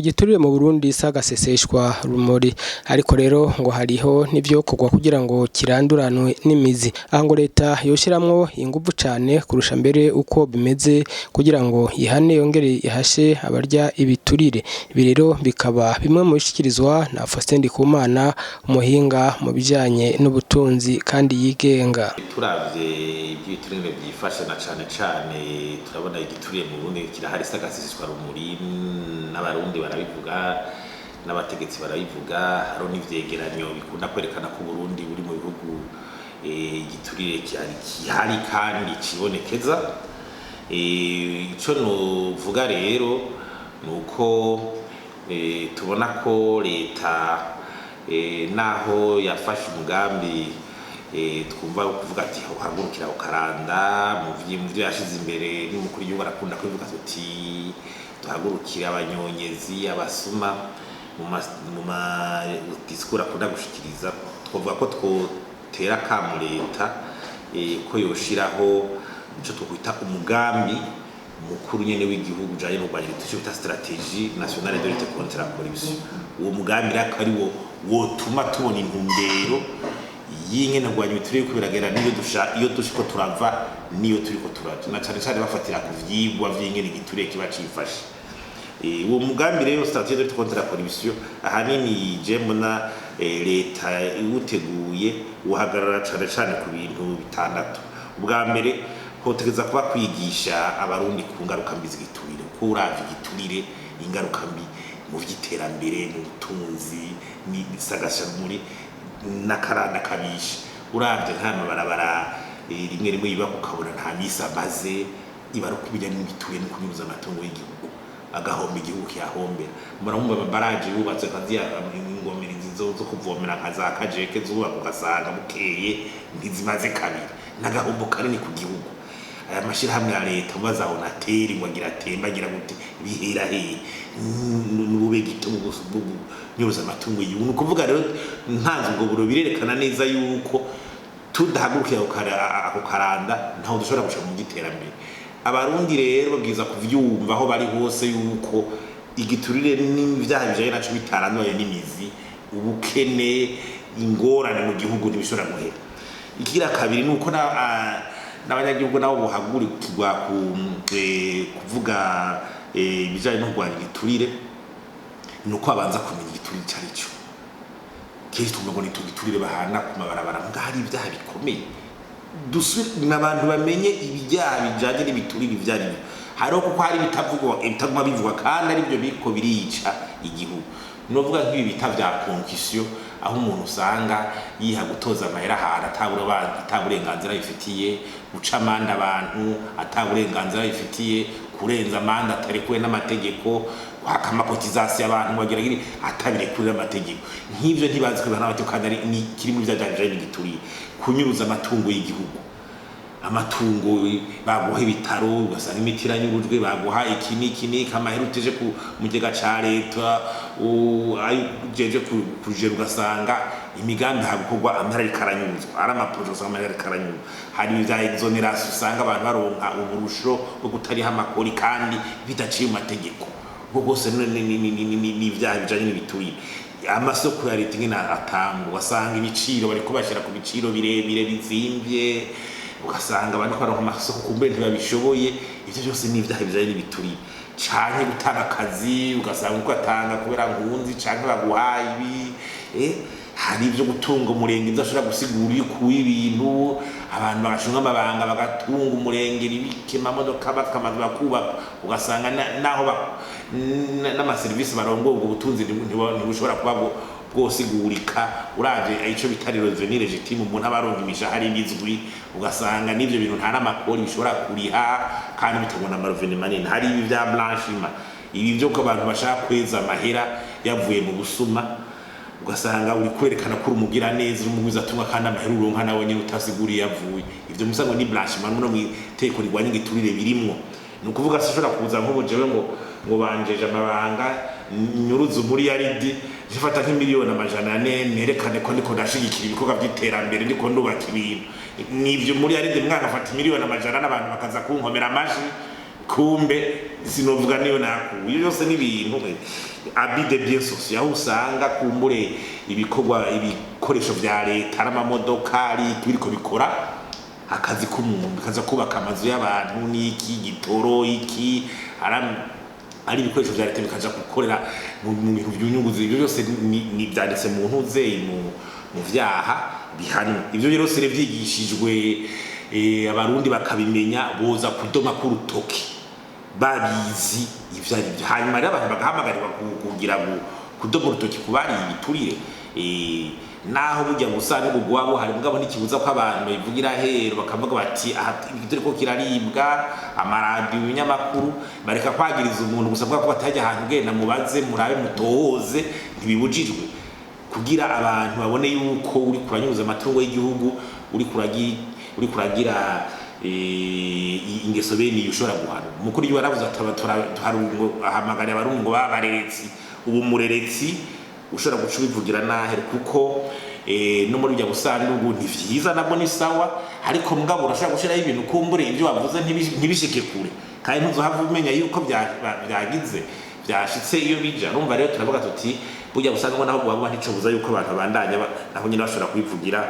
Igiturire mu Burundi sagaseseshwa rumuri, ariko rero ngo hariho n'ivyokorwa kugira ngo kiranduranwe n'imizi. Aha ngo leta yoshiramwo inguvu cane kurusha mbere uko bimeze kugira ngo ihane yongere ihashe abarya ibiturire. Ibi rero bikaba bimwe mu bishikirizwa na Faustin Ndikumana, umuhinga mu bijanye n'ubutunzi kandi yigenga. Turavye ivy'ibiturire vyifashe, na cane cane turabona igiturire mu Burundi kirahari sagaseseshwa rumuri, n'Abarundi barabivuga, n'abategetsi barabivuga. Hariho n'ivyegeranyo bikunda kwerekana ko Uburundi buri mu bihugu igiturire gihari kandi cibonekeza. Ico novuga rero nuko tubona ko leta, naho yafashe umugambi twumva wo kuvuga ati uhagurukira ukaranda mu vyo yashize imbere, n'umukuru w'igihugu arakunda kubivuga, tuti duhagurukire abanyonyezi, abasuma, mu ma discours akunda gushikiriza. Twovuga ko twotera akamo leta ko yoshiraho ico twokwita umugambi mukuru nyene w'igihugu ujanye no kurwanya ico bita stratégie nationale de lutte contre la corruption. Uwo mugambi rero akaba ari wo wotuma tubona intumbero y'ingene kurwanya ibiturire biriko biragera, niyo dusha iyo dushiko turava, niyo turiko turaja, na cane cane bafatira ku vyigwa vy'ingene igiturire kiba cifashe. Uwo mugambi rero, stratégie de lutte contre la corruption, ahanini je mbona leta iwuteguye uhagarara cane cane ku bintu bitandatu. Ubwa mbere hotegeza kuba kwigisha Abarundi ku ngaruka mbi z'igiturire, kuko uravye igiturire, ingaruka mbi mu vy'iterambere, mu butunzi, ni muri n'akaranda kabisha. Uravye nk'aya mabarabara, rimwe rimwe yubakwa ukabona nta misi amaze, iba ari ukubijya n'ibiturire no kunyuruza amatungo y'igihugu, agahomba igihugu kiyahombera. Murumva amabaraje yubatse nka ziriya ingomero zo kuvomera nka za Kajeke zubaka, ugasanga bukeye ntizimaze kabiri, n'agahombo kanini ku gihugu. Aya mashirahamwe ya leta muba za Onateri ngo agira atemba, agira gute, bihera hehe? N'ubube gito bwo kunyuruza amatungo y'igihugu. Ni ukuvuga rero ntanze ubwo buro birerekana neza yuko tudahagurukiye ako karanda, ntaho dushobora gushika mu by'iterambere. Abarundi rero babwiza kuvyumva aho bari hose yuko igiturire n'ivyaha bijanye naco bitaranduye n'imizi, ubukene, ingorane mu gihugu ntibishobora guhera. Ikigira kabiri ni uko n'abanyagihugu nabo bohagurukirwa ku kuvuga ibijanye no kurwanya igiturire. Ni uko babanza kumenya igiturire ico ari cyo. Kenshi twumva ngo ni igiturire bahana ku mabarabara, mbwa hari ibyaha bikomeye. N'abantu bamenye ibyaha bijanye n'ibiturire ivyo ari byo. Hariho, kuko hari ibitavugwa, ibitaguma bivugwa kandi ari byo biriko birica igihugu. Novuga nk'ibi bita vya concussion, aho umuntu usanga yiha gutoza amahera ahantu ata burenganzira bifitiye, guca amande abantu ata burenganzira bifitiye, kurenza amande atarekuwe n'amategeko, kwaka ama cotisations abantu bagira atabirekuwe n'amategeko. Nk'ivyo ntibazi ko bihana n'amategeko kandi ari ni kiri muri vya bijanye n'igiturire. Kunyuruza amatungo y'igihugu, amatungo, baguha ibitaro ugasanga imiti iranyurujwe, baguha iki n'iki n'iki, amahera uteje ku mugega ca leta ayo ujeje kujera, ugasanga imigambi hagukorwa amahera ariko aranyuruzwa, ari ama projets usanga amahera ariko aranyuruzwa. Hari ibya exonération, usanga abantu baronka uburusho bwo kutariha amakori kandi bidaciye mu mategeko. Ubwo bwose ni ibyaha bijanye n'ibiturire. Amasoko ya leta ingene atangwa, ugasanga ibiciro bariko bashira ku biciro birebire bizimvye, ugasanga abantu baronka amasoko kumbe ntibabishoboye. Ivyo byose ni ibyaha bijanye n'ibiturire. Canke gutanga akazi, ugasanga uko atanga kubera nkunzi canke baguhaye ibi. Hari ibyo gutunga umurenge udashobora gusigura iyo ukuye ibintu, abantu bagashunga amabanga, bagatunga umurenge, ibike amamodoka, bakamazu bakubaka, ugasanga naho n'amaserivisi barongoye, ubwo butunzi ntibushobora kuba bwosigurika. Uravye ico bita revenu légitime, umuntu aba aronka imishahara ibizwi, ugasanga n'ivyo bintu nta n'amakori bishobora kuriha kandi bitangwa n'ama revenus manini. Hari ibi vya blanchiment, ibi vyo ko abantu bashaka kweza amahera yavuye mu busuma, ugasanga uri kwerekana ko uri umugira neza, uri umugwizatunga, kandi amahera uronka nawe nyene utasiguriye yavuye. Ivyo musa ngo ni blanchiment, no mw'itegeko rigwanya igiturire birimwo. Ni ukuvuga sinshobora kuza nk'ubu jewe ngo banjeje amabanga, nyuruze umuriyaridi, nfata nk'imiliyoni 400, nerekane ko ndiko ndashigikira ibikorwa vy'iterambere, ndiko ndubaka ibintu. Nivyo, muri yaridi mwaka afata miliyoni 400, abantu bakaza kunkomera amashi. Kumbe sinovuga niyo nakuye. Byose ni ibintu abus de biens sociaux, aho usanga kumbure ibikorwa, ibikoresho vya leta, ari amamodoka, ari biriko bikora akazi k'umuntu, bikaza kubaka amazu y'abantu n'iki gitoro iki, ari ibikoresho vya leta bikaja gukorera mu bintu vy'unyungu. Ibyo byose ni vyanditse mu ntuze mu vyaha bihanwa. Ivyo byose rero vyigishijwe, abarundi bakabimenya, boza kudoma k'urutoki babizi ivyo ari byo. Hanyuma rero abantu bagahamagarirwa kugira ngo kudoma urutoki kubari ibiturire, naho burya gusa n'ubugwabo hari, mugabo ntikibuza ko abantu babivugira hero, bakavuga bati aha igiturire ko kiraribwa. Amaradiyo, ibinyamakuru, bareka kwagiriza umuntu gusa, avuga ko batajya ahantu, genda mubaze, murabe, mutohoze. Ntibibujijwe kugira abantu babone yuko uri kuranyuza amatungo y'igihugu, uri kuragira ingeso bene iyo ushobora guhana. Umukuru w'igihugu yaravuze ati ahamagariye abarundi ngo babareretse. Ubu mureretse ushobora guca ubivugira nahe, kuko no muri bya busandugu ni vyiza, nabwo ni sawa, ariko mugabo urashobora gushiraho ibintu, kumbure ibyo wavuze ntibishike kure, kandi ntuzohava umenya yuko vyagize vyashitse iyo bija. Urumva rero turavuga tuti burya busanzwe naho bwaba nticobuza yuko abantu babandanya naho nyine bashobora kubivugira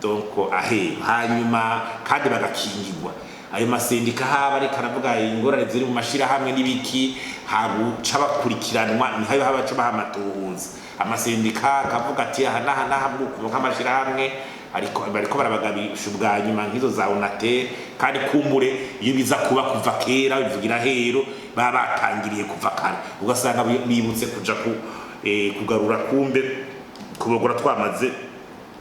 donc aheru, hanyuma kandi bagakingirwa. Ayo masendika haba ariko aravuga ingorane ziri mu mashirahamwe n'ibiki, habuca bakurikiranwa, nihayo haba baca baha amatohoza. Amasendika akavuga ati aha n'aha n'aha bwuko nk'amashirahamwe ariko bariko barabagabisha ubwa nyuma nk'izo za ONATEL. Kandi kumbure iyo biza kuba kuva kera bivugira hero, baba batangiriye kuva kare, ugasanga bibutse kuja ku kugarura, kumbe kubogora twamaze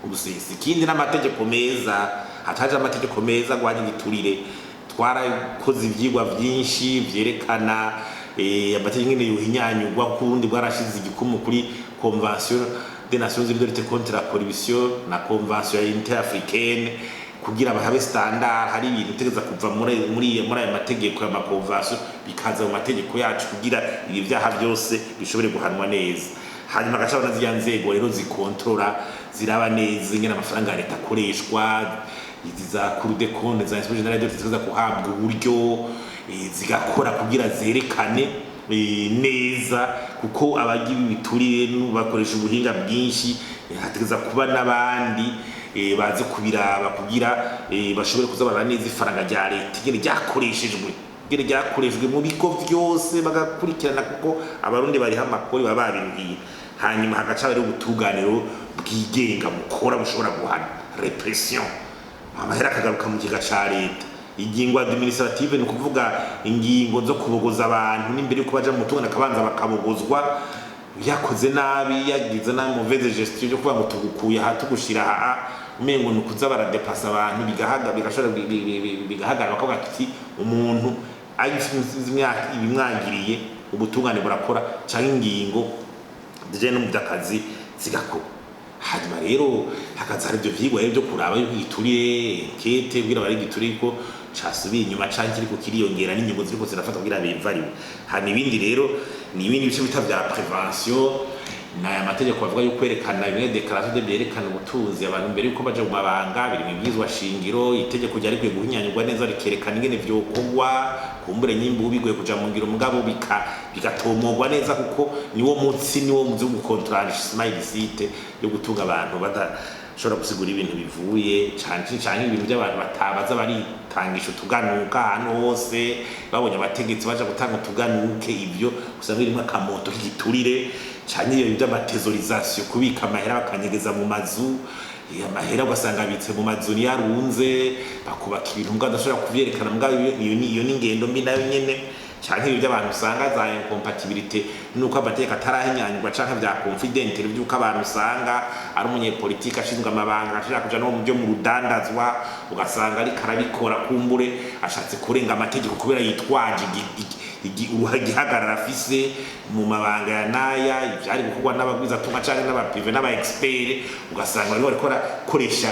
ubusisi. Ikindi n'amategeko meza. Hataje amategeko meza agwanya igiturire. Twarakoze ivyigwa vyinshi vyerekana amategeko ingene yohinyanyurwa, kuko uburundi bwarashize igikumu kuri Convention des Nations Unies de lutte contre la corruption na Convention ya Interafricaine, kugira bahabe standard. Hari ibintu utegereza kuva muri ayo mategeko ya maconvention bikaza mu mategeko yacu, kugira ibi vyaha byose bishobore guhanwa neza. Hanyuma agaca na ziriya nzego rero zikontorora, ziraba neza ingene amafaranga ya leta akoreshwa, izi za Cour des comptes, za Inspection Générale d'État, ziza kuhabwa uburyo, zigakora kugira zerekane neza, kuko abagira ibiturire bakoresha ubuhinga bwinshi. Hategeza kuba n'abandi baze kubiraba kugira bashobore kuza baraba neza ifaranga rya leta ingene ryakoreshejwe, ingene ryakoreshejwe mu bigo vyose, bagakurikirana, kuko abarundi bariho amakori baba babiruhiye. Hanyuma hagaca rero ubutunganiro bwigenga bukora, bushobora guhana, répression, amahera akagaruka mu kiga ca leta. Ingingo administrative, ni ukuvuga ingingo zo kubogoza abantu, n'imbere yuko baja mu butungane akabanza bakabogozwa, yakoze nabi, yagize nabi, mauvaise gestion, yo kuvuga ngo tugukuye aha tugushira aha, umengo ni ukuza baradeplasa abantu, bigahaga bigashobora bigahagarara, bakavuga ati umuntu agifite imyaka ibimwagiriye, ubutungane burakora, canke ingingo zijanye no mu vy'akazi zigakorwa. Hanyuma rero hakaza hari ivyo vyigwa rero vyo kuraba yuko igiturire, enquête, kugira bari igiturire ko casubiye inyuma canke kiriko kiriyongera, n'ingingo ziriko zirafatwa kugira bivariwe. Hanyuma ibindi rero ni ibindi bice bita vya prévention, n'aya mategeko bavuga yo kwerekana bimwe, déclaration de byerekana ubutunzi abantu mbere yuko baja mu mabanga, biri mu ibwirizwa shingiro. Itegeko ryari rikwiye guhinyanyurwa neza, rikerekana ingene vyokorwa. Kumbure nyimba ubu bigoye kuja mu ngiro, mugabo bigatomogwa neza, kuko niwo mutsi, niwo muzi wo gukontorora enrichissement illicite, yo gutunga abantu badashobora gusigura ibintu bivuye cane cane ibintu by'abantu batabaza, baritangisha utuganuka ahantu hose, babonye abategetsi baja gutanga utuganuke. Ivyo usanga birimwo akamoto k'igiturire, canke iyo vy'amathésaurisations, kubika amahera bakanyegeza mu mazu, amahera ugasanga abitse mu mazu niyo arunze, bakubaka ibintu mbwa adashobora kuvyerekana. Mbwa iyo ni ingendo mbi nayo nyene. Canke ibyo by'abantu usanga za incompatibilité, nuko amategeko atarahinyanyurwa, canke vya confidentiel, vy'uko abantu usanga ari umunyepolitike ashinzwe amabanga, ashaka kuja no mu byo mu rudandazwa, ugasanga ariko arabikora, kumbure ashatse kurenga amategeko kubera yitwaje igihagarara afise mu mabanga ya naya. Ivyari gukorwa n'abagwizatunga canke n'abaprivé n'aba expert, ugasanga bariko bariko barakoresha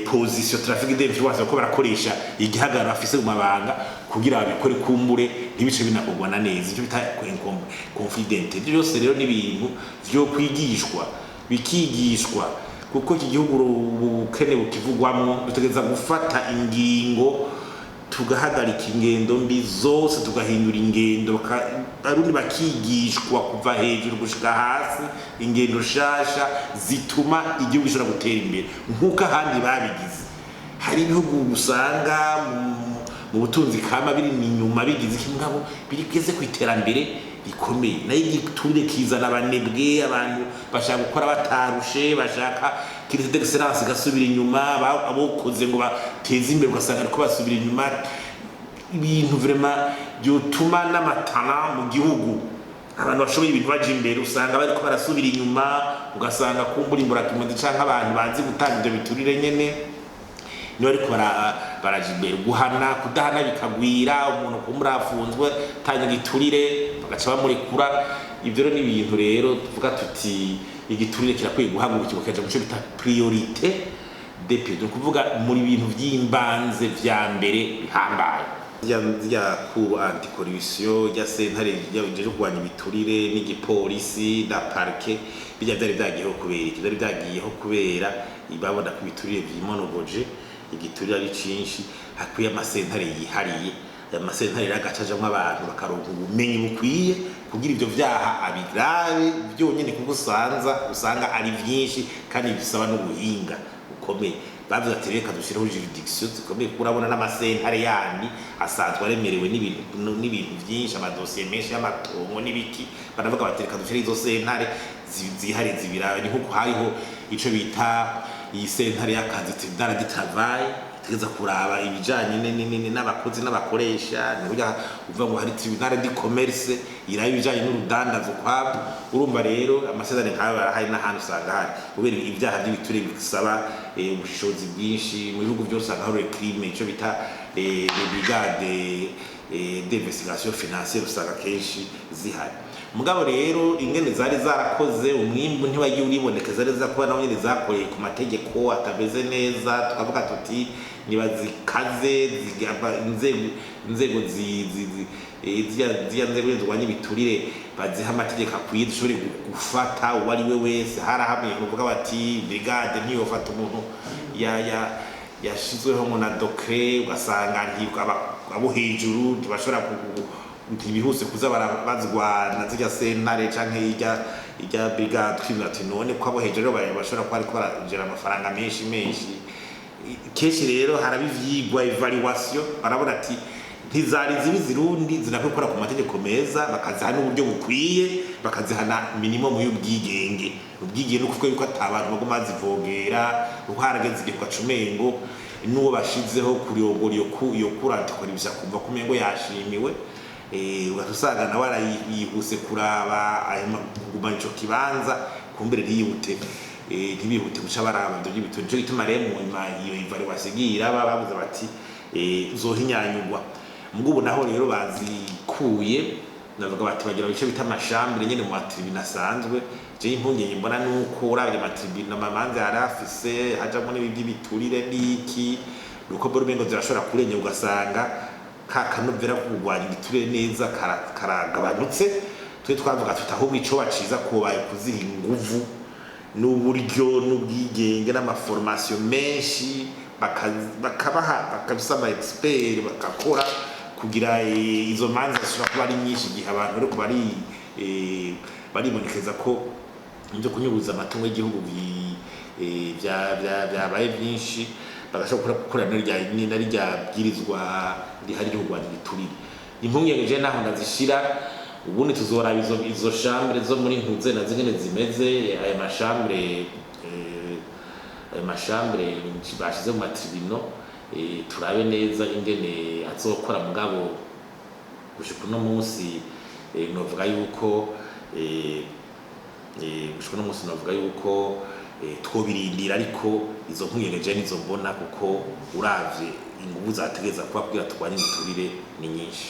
position, trafic d'influence, bariko barakoresha igihagararo afise mu mabanga kugira babikore, kumbure ntibice binakorwa na neza, ivyo bita confident. Ivyo byose rero ni ibintu vyo kwigishwa, bikigishwa, kuko iki gihugu ubukene bukivugwamwo, dutegereza gufata ingingo. Tugahagarika ingendo mbi zose, tugahindura ingendo, Abarundi bakigishwa kuva hejuru gushika hasi ingendo shasha zituma igihugu gishobora gutera imbere nk'uko ahandi babigize. Hari ibihugu usanga mu butunzi kama biri inyuma, bigize iki, mugabo bigeze ku iterambere rikomeye. Nayo igiturire kizana abanebwe, abantu bashaka gukora batarushe, bashaka critère d'excellence igasubira inyuma, abokoze ngo bateze imbere ugasanga ariko basubira inyuma. Ibintu vraiment byotuma n'amatara mu gihugu, abantu bashoboye ibintu baja imbere, usanga bariko barasubira inyuma, ugasanga kumbura imburakimazi canke abantu bazi gutanga ivyo biturire nyene niba ariko baraja imbere. Guhana, kudahana bikagwira, umuntu kumbura afunzwe tanga igiturire bagaca bamurekura. Ivyo rero ni ibintu rero tuvuga tuti igiturire kirakwiye guhagurukirwa, kikaja mu co bita priorité des pays, ni ukuvuga muri bintu vy'imbanze vya mbere bihambaye. Rya cour anticorruption, rya sentare ryo kurwanya ibiturire, n'igipolisi na parquet, bijya vyari vyagiyeho kubera iki? Vyari vyagiyeho kubera babona ko ibiturire vyimonogoje, igiturire ari cinshi, hakwiye amasentare yihariye. Aya masentare rero agaca ajamwo abantu bakaronka ubumenyi bukwiye kugira ivyo vyaha abirabe vyonyene, kuko usanga ari vyinshi kandi bisaba n'ubuhinga bukomeye. Bavuze ati reka dushyireho juridiction zikomeye, kuko urabona n'amasentare yandi asanzwe aremerewe n'ibintu byinshi, amadosiye menshi y'amatongo n'ibiki. Baravuga bati reka dushyire izo sentare zihariye zibirabe. Ni nkuko hariho ico bita iyi sentare y'akazi, tribunal du travail, itegeza kuraba ibijanye n'abakozi n'abakoresha. Ni burya uvuga ngo hari tribunal du commerce iraba ibijanye n'urudandazo kwabo. Urumva rero amasezerano nk'ayo barahari n'ahandi usanga hari, kubera ibyaha by'ibiturire bisaba ubushishozi bwinshi. Mu bihugu byose usanga hari crime, ico bita les brigades d'investigation financière, usanga kenshi zihari. Mugabo rero ingene zari zarakoze, umwimbu ntiwagiye uribonekeza neza, kuba naho nyene zakoreye ku mategeko atameze neza. Tukavuga tuti nibazikaze inzego ziriya nzego zirwanya ibiturire, baziha amategeko akwiye, dushobore gufata uwo ari we wese. Harahamwe uvuga bati brigade ntiyofata umuntu ya ya yashizweho ngo na décret, ugasanga abo hejuru ntibashobora ntibihuse kuza barabazwa na zirya sentare canke irya brigade. Twibwira ati none ko abo hejuru bashobora kuba ariko barajera amafaranga menshi menshi. Kenshi rero haraba ivyigwa, évaluation, barabona ati ntizari zibi zirundi, zinakwiye gukora ku mategeko meza, bakaziha n'uburyo bukwiye, bakaziha na minimum y'ubwigenge. Ubwigenge ni ukuvuga yuko ata bantu baguma bazivogera, kuko harageze igihe ugaca umengo n'uwo bashizeho kuriyogora iyo cour anticorruption kumva ko umengo yashimiwe, ugaca usanga nawe arayihuse kuraba ayo kugumana ico kibanza, kumbere ntiyihute, ntibihute guca baraba ivyo by'ibituro. Nico gituma rero mu nyuma iyo évaluation igiye iraba, bavuze bati uzohinyanyugwa. Mugubu naho rero bazikuye, navuga bati bagira ibice bita ama chambres nyene mu ma tribunaux asanzwe. Je impungenge mbona nuko uravye ama tribunaux, amamanza yari afise hajamwo n'ibi by'ibiturire n'iki, nuko mbona umengo zirashobora kurenya, ugasanga ka kanovera ko kurwanya igiturire neza karagabanutse. Twe twavuga tuti ahubwo ico baciza kubaye kuziha inguvu n'uburyo n'ubwigenge n'ama formations menshi, bakabaha, bakabisa ama experts bagakora, kugira izo manza zishobora kuba ari nyinshi igihe abantu bariko baribonekeza ko ibyo kunyuruza amatungo y'igihugu vyabaye byinshi, bagashobora gukora na rya bwirizwa rihari ryo kurwanya igiturire. Impungenge je naho ndazishira. Ubundi tuzoraba izo chambres zo muri ntuze na zingene zimeze, ayo ma chambres bashize mu ma tribunaux, turabe neza ingene azokora. Mugabo gushika uno munsi novuga yuko gushika uno munsi novuga yuko twobirindira, ariko izo mpungenge je nizo mbona, kuko uravye inguvu zategeza kuba kugira turwanye imiturire ni nyinshi.